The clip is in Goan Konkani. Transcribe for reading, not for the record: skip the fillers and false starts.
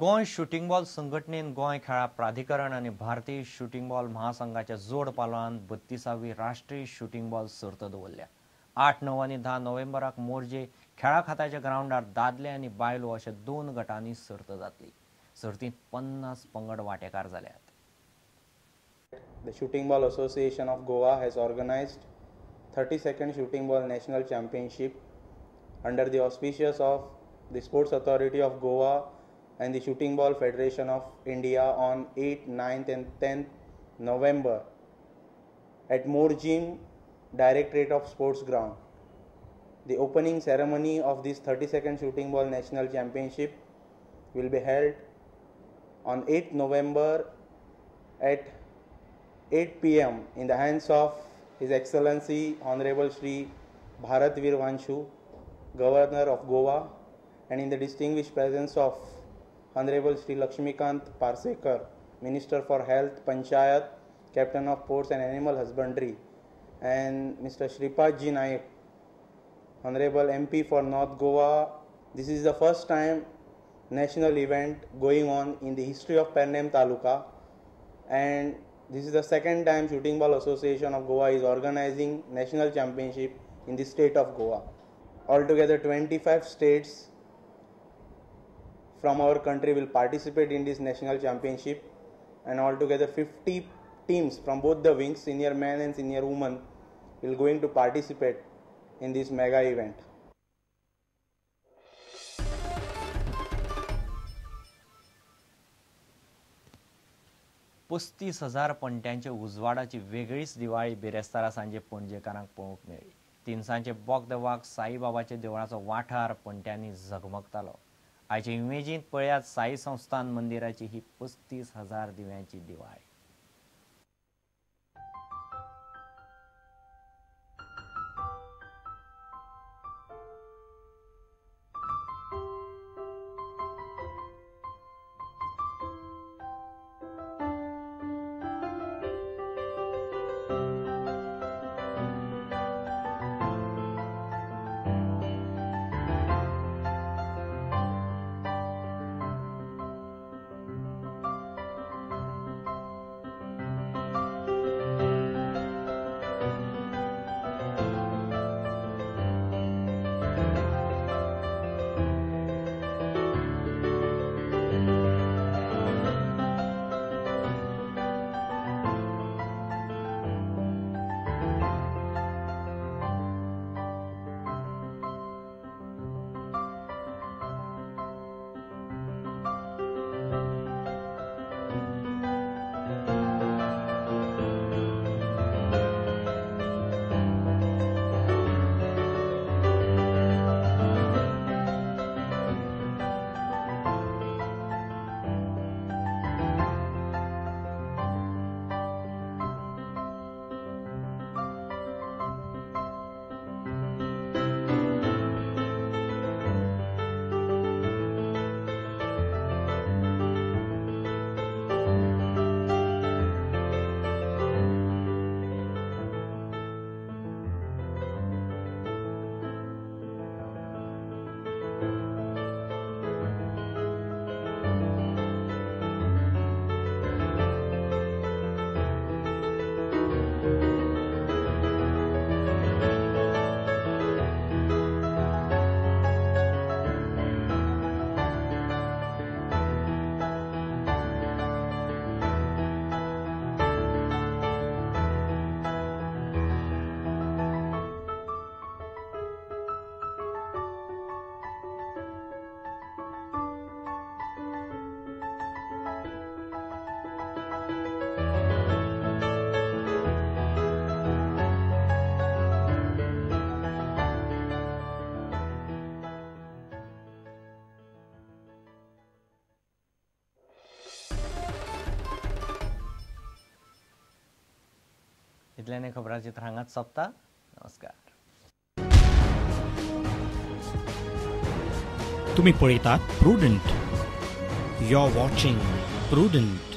गोंय शुटींग बॉल संघटनेन गोंय खेळां प्राधिकरण आनी भारतीय शुटींग बॉल महासंघाच्या जोड पालवान 32वी राष्ट्रीय शुटींग बॉल सर्त दवरल्या. 8, 9 आनी 10 नोव्हेंबराक मोरजे खेळां खात्याच्या ग्रावंडार दादले आनी बायलो अशे 2 गटांनी सर्त जातली. सर्तींत 50 पंगड वांटेकार जाल्यात. The Shooting Ball Association of Goa has organized 32nd Shooting Ball National Championship under the auspices of the Sports Authority of Goa and the Shooting Ball Federation of India on 8, 9th and 10th November at Morjim Directorate of Sports Ground. The opening ceremony of this 32nd Shooting Ball National Championship will be held on 8th November at 8 p.m. in the hands of His Excellency Honorable Shri Bharat Veer Vanshu, Governor of Goa, and in the distinguished presence of Honorable Shri Lakshmikant Parsekar, Minister for Health, Panchayat, Captain of Ports and Animal Husbandry, and Mr. Shripad G. Naik, Honorable MP for North Goa. This is the first time national event going on in the history of Pernem Taluka, and this is the second time Shooting Ball Association of Goa is organizing national championship in the state of Goa. Altogether 25 states from our country will participate in this national championship, and altogether 50 teams from both the wings, senior men and senior women, will going to participate in this mega event. पस्तीस हजार पणट्यांच्या उजवाडाची वेगळीच दिवाळी बिरेस्तारा सांजे पणजेकारांक पळोवंक मेळ्ळी. तिनसांचे बोगदवाक साईबाबाच्या देवळाचो वाठार पणट्यांनी झगमगतालो. आयचे इमेजींत पळयात साई संस्थान मंदिराची ही 35,000 दिव्यांची दिवाळी. इतल्याने खबराचित्र हांगाच सोंपता. नमस्कार. तुम्ही पळयतात Prudent. You are watching Prudent.